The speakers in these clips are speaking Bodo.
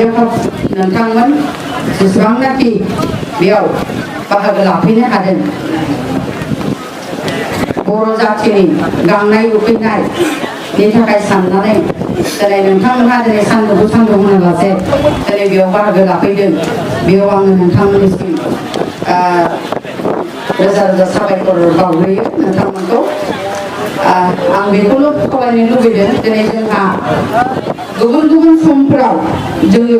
आइ आफा नोंथांमोन जेसेबांनाखि बेयाव बाहागो लाफैनो हादों बर' जाथिनि गांनाय उखैनायनि थाखाय साननानै दिनै नोंथांमोनहा दिनै सानदुंखौ सानदुं होनालासे दिनै बेयाव बाहागो लाफैदों बेयाव आङो नोंथांमोननिसिम रोजा रोजा साबायखर बावग्रोयो नोंथांमोनखौ आं बेखौल' खावलायनो लुबैदों दिनै जोंहा गुबुन गुबुन समफोराव जोङो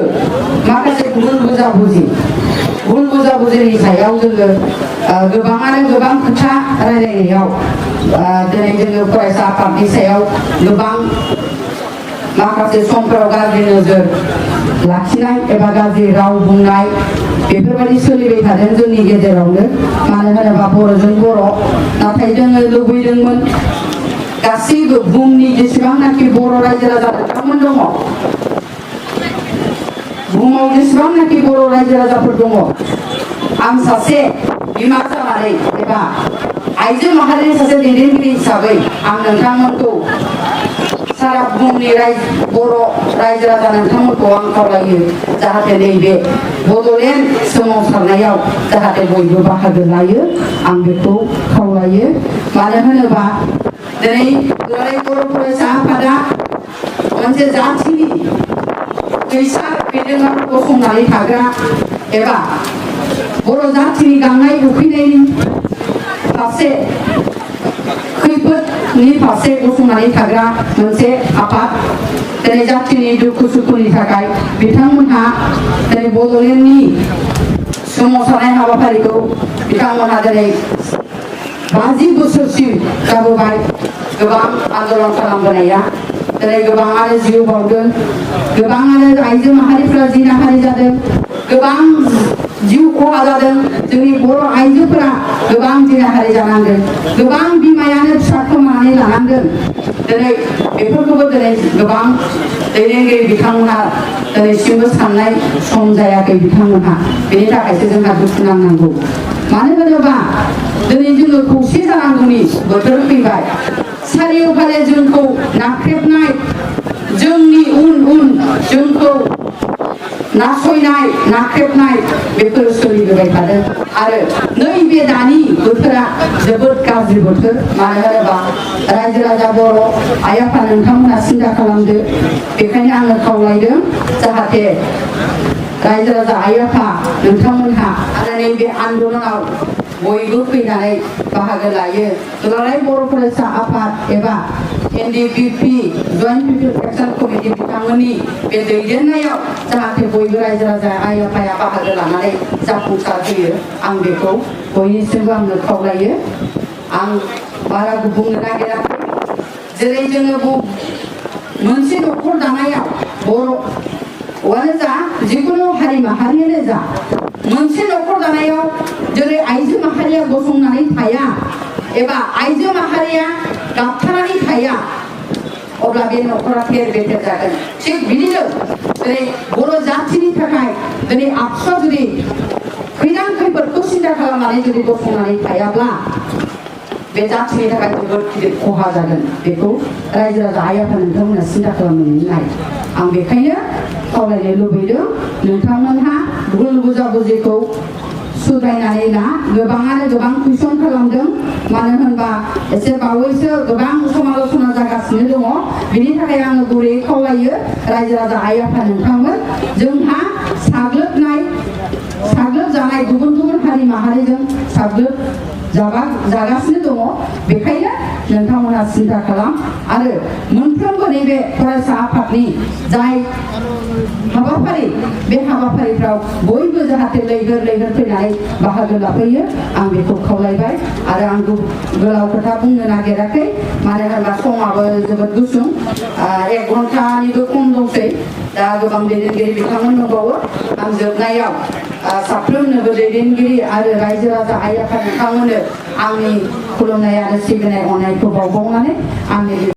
माखासे भुल बुजाबुजिनि सायाव जोङो गोबाङानो गोबां खोथा रायलायनायाव दिनै जोङो फरायसा आफादनि सायाव गोबां माखासे समफोराव गाज्रि नोजोर लाखिनाय एबा गाज्रि राव बुंनाय बेफोरबायदि सोलिबाय थादों जोंनि गेजेरावनो मानो होनोबा बर'जों बर' नाथाय जोङो लुबैदोंमोन गासैबो बुहुमनि जेसेबांनाखि बर' रायजो राजा बिथांमोन दङ बुहुमाव जेसेबांनाखि बर' रायजो राजाफोर दङ आं सासे बिमा जानानै एबा आइजो माहारिनि सासे दैदेनगिरि हिसाबै आं नोंथांमोनखौ सारा बुहुमनि बर' रायजो राजा नोंथांमोनखौ आं खावलायो जाहाथे नैबे बड'लेण्ड सोमावसारनायाव जाहाथे बयबो बाहागो लायो आं बेखौ खावलायो मानो होनोबा दिनै दुलाराय बर' फरायसा आफादा मोनसे जाथिनि फैसा बेदोङाव गसंनानै थाग्रा एबा बर' जाथिनि गांनाय उखैनायनि फारसे खैफोदनि फारसे गसंनानै थाग्रा मोनसे आफाद दिनै जाथिनि दुखु सुखुनि थाखाय बिथांमोनहा दिनै बड'लेण्डनि सोमावसारनाय हाबाफारिखौ बिथांमोनहा दिनै 50 बोसोरसिम जाबोबाय गोबां आन्दलन खालामबोनाया दिनै गोबाङानो जिउ बावदों गोबाङानो आइजो माहारिफोरा जिनाहारि जादों गोबां जिउ खहा जादों जोंनि बर' आइजोफोरा गोबां जिनाहारि जानांदों गोबां बिमायानो फिसा खोमानानै लानांदों दिनै बेफोरखौबो दिनै गोबां दैदेनगिरि बिथांमोनहा दिनैसिमबो साननाय सम जायाखै बिथांमोनहा बेनि थाखायसो जोंहा दुखु नांनांगौ मानो होनोबा दिनै जोङो खौसे जानांगौनि बोथोर फैबाय सारिय'फाले जोंखौ नाख्रेबनाय जोंनि उन जोंखौ नासयनाय नाख्रेबनाय बेफोर सोलिबोबाय थादों आरो नैबे दानि बोथोरा जोबोद गाज्रि बोथोर मानो होनोबा रायजो राजा बर' आइ आफा नोंथांमोना सिन्था खालामदो बेखायनो आङो खावलायदों जाहाथे रायजो राजा आइ आफा नोंथांमोनहा आरो नैबे आन्दलनाव बयबो फैनानै बाहागो लायो दुलाराय बर' फरायसा आफाद एबा NDPP जयेन्ट पिपल एक्सन कमिटि बिथांमोननि बे दैदेननायाव जाहाथे बयबो रायजो राजा आइ आफाया बाहागो लानानै जाफुंसार होयो आं बेखौ बयनिसिमबो आंनो खावलायो आं बारा बुंनो नागिराखै जेरै जोङो मोनसे न'खर दानायाव बर'आनो जा जिखुनु हारि माहारियानो जा मोनसे न'खर दानायाव जेरै आइजो माहारिया गसंनानै थाया एबा आइजो माहारिया गाबथानानै थाया अब्ला बे न'खरा थेर बेथेर जागोन थिग बिदिनो दिनै बर' जाथिनि थाखाय दिनै आबसुआ जुदि खैदां खैफोदखौ सिन्था खालामनानै जुदि गसंनानै थायाब्ला बे जाथिनि थाखाय जोबोद गिदिर खहा जागोन बेखौ रायजो राजा आइ आफा नोंथांमोना सिन्था खालामनानै नाय आं बेखायनो खावलायनो लुबैदों नोंथांमोनहा भुल बुजाबुजिखौ सुद्रायनानै ला गोबाङानो गोबां कुइसन खालामदों मानो होनबा एसे बावैसो गोबां समालोचना जागासिनो दङ बेनि थाखाय आङो गुरैयै खावलायो रायजो राजा आइ आफा नोंथांमोन जोंहा साग्लोबजानाय गुबुन गुबुन हारि माहारिजों जागासिनो दङ बेखायनो नोंथांमोना सिन्था खालाम आरो मोनफ्रोमबो नैबे फरायसा आफादनि जाय हाबाफारि बे हाबाफारिफ्राव बयबो जाहाथे लैहोर फैनानै बाहागो लाफैयो आं बेखौ खावलायबाय आरो आं गोलाव खोथा बुंनो नागिराखै मानो होनबा समाबो जोबोद गुसुं 1 घन्टानिबो खम दंसै दा गोबां दैदेनगिरि बिथांमोन दंबावो आं जोबनायाव साफ्रोमनोबो दैदेनगिरि आरो रायजो राजा आइ आफा नोंथांमोननो आंनि खुलुमनाय आरो सिबिनाय अननायखौ बावबावनानै आंनि